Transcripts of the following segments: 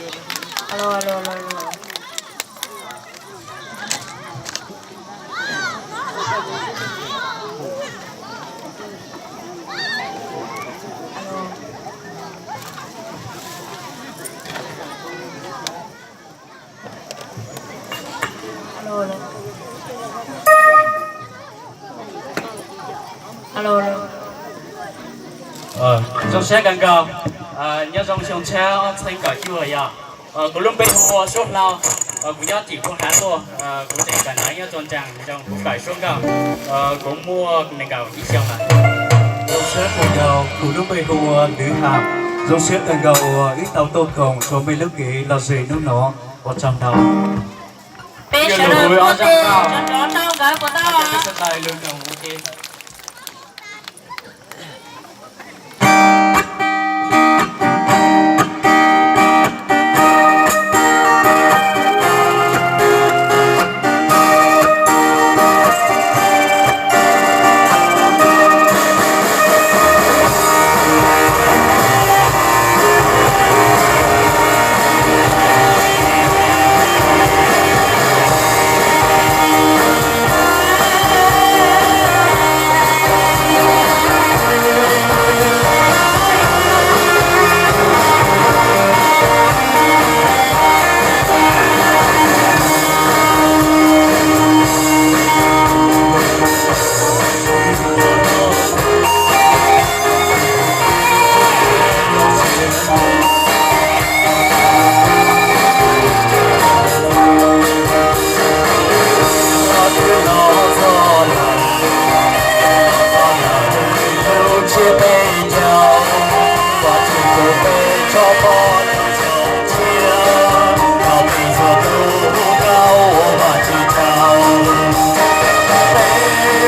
Alo, alo, alo, alo. Alo, alo. Alo, alo. Zoo siab kawg nkaus, nyob zoo xyoo tshab ob txhiab kaum cuaj yom. Kuv lub npe hu ua Suab Hlau, kuv nyob tim Phooj Hav tuaj, kuv tseem kawm ntawv nyob rau nraag zoo kuv kawm Suab Nkauj, kuv muaj nees nkaum ib xyoos lawm. Zoo siab kawg nkaus, kuv lub npe hu ua Lwv Ham, zoo siab kawg nkaus uas wb tau tuaj koom rua mej lub kev lom zem hnub no, ua tsaug ntau. Peb sawv daws tuaj rov rov tau nkawd puas tau? Peb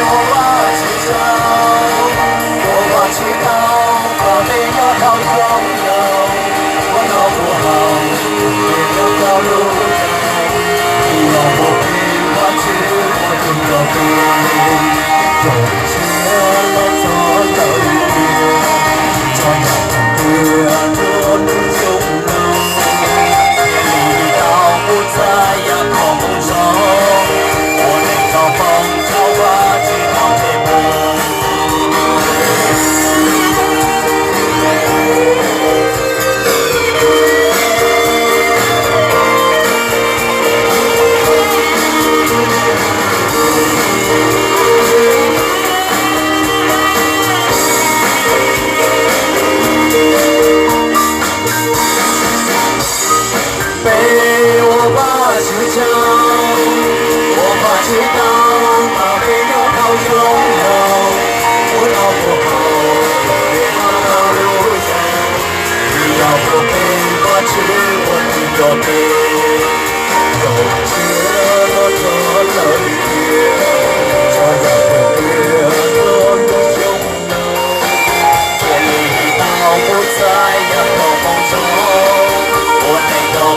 ua Vajtswv tsaug, ua Vajtswv tsaug uas peb nyob tau zoo los, ua no ua haus, peb nyob tau lub zoo, vim yog puag peb Vajtswv ua tus coj peb, zoo siab los txog lawm tiag, txog yam pem tiag txog lub xyoo no. Cia li tau mus txais yam khoom moo zoo, ua neej tau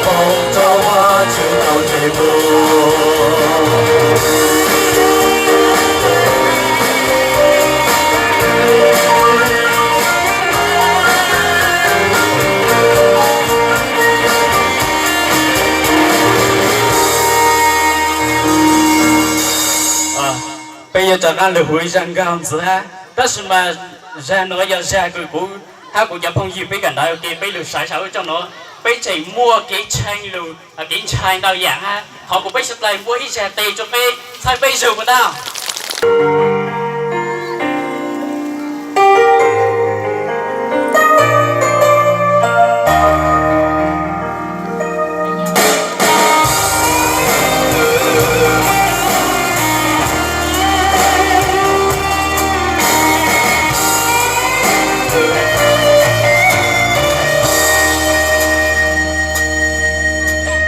hmoov rau Vajtswv tau ntsej muag. Peb yuav rov qab lug hu ib zag nkauj ntxiv hab, tab sis mas zag nuav yog zag kws kuv hab kuv cov phooj ywg peb kawm ntawv ua ke peb lug saiv saum huab cua nuav, peb tseem muaj kev ntshai lug, kev ntshai ntau yaam hab. Thov kuas peb suav dlawg muab ib zag tes rua peb txhawb peb zug puas tau?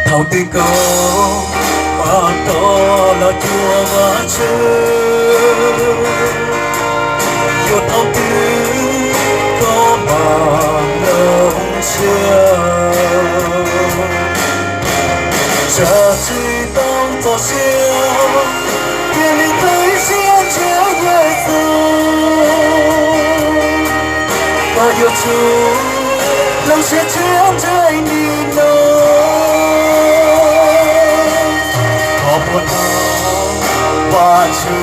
Thaum twg koj mam rov los cuag Vajtswv, yuav thaum twg koj mam hloov siab. Tsam tsis tau txaus siab, cia li tu siab ntsib Yexus. Koj yuav tsum hloov siab ntsib ntseeg nim no. Vajtswv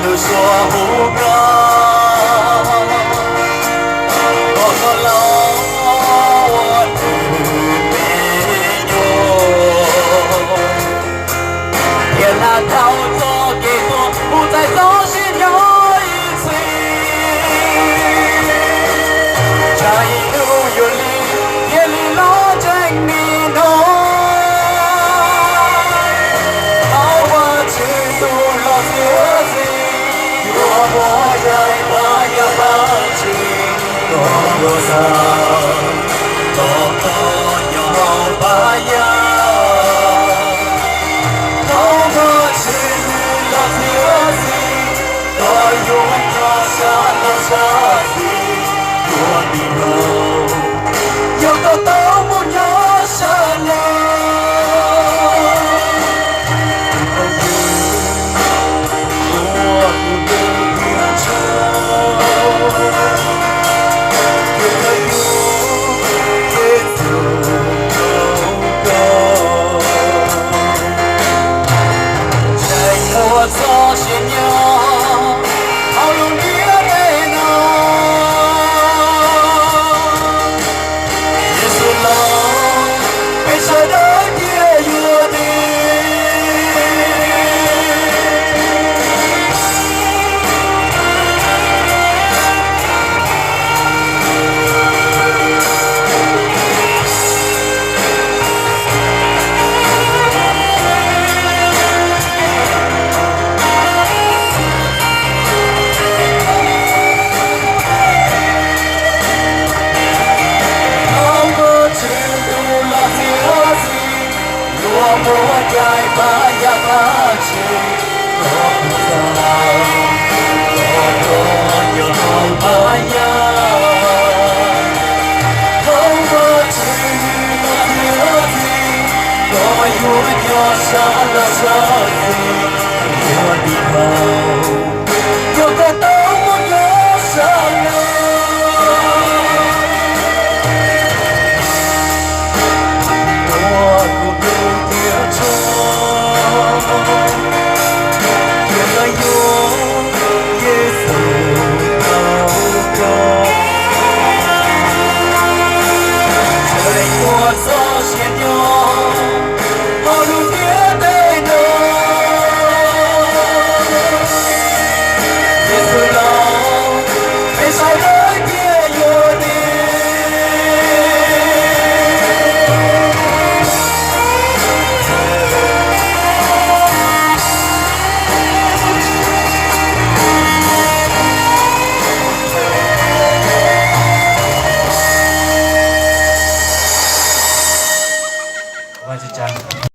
lub suab hu koj, kom koj los ua nws me nyuam, thiab hla dhau txoj kev tuag mus txais txoj sia nyob ib txhis. Tsam ib hnub yuav lig thiaj li los ntseeg nim no. Thov Vajtswv tus los txiav txim yuav muab yaig pab yaj pab tsev rau koj xav, kom koj nyob hauv pab yaj. Thov Vajtswv tus los txiav txim, koj yuav nyob sab laj sab xis yuav dim hlo, yog koj tau mus nyob sab laj. Ua kuv tus Vajtswv, cia koj yuav kev txhaum rau koj, tseem muaj txoj sia nyob hauv lub ntiaj teb no. Yexus los, peb sawv daws thiaj yuav dim. Thov Vajtswv tus los txiav txim yuav muab yaig pab yaj pab tsev rau koj xav, kom koj nyob hauv pab yaj. Thov Vajtswv tus los txiav txim, koj yuav nyob sab laj sab xis yuav dim hlo, yog koj tau mus nyob sab laj. Ua kuv tus Vajtswv, cia koj yuav kev txhaum rau koj, tseem muaj txoj sia nyob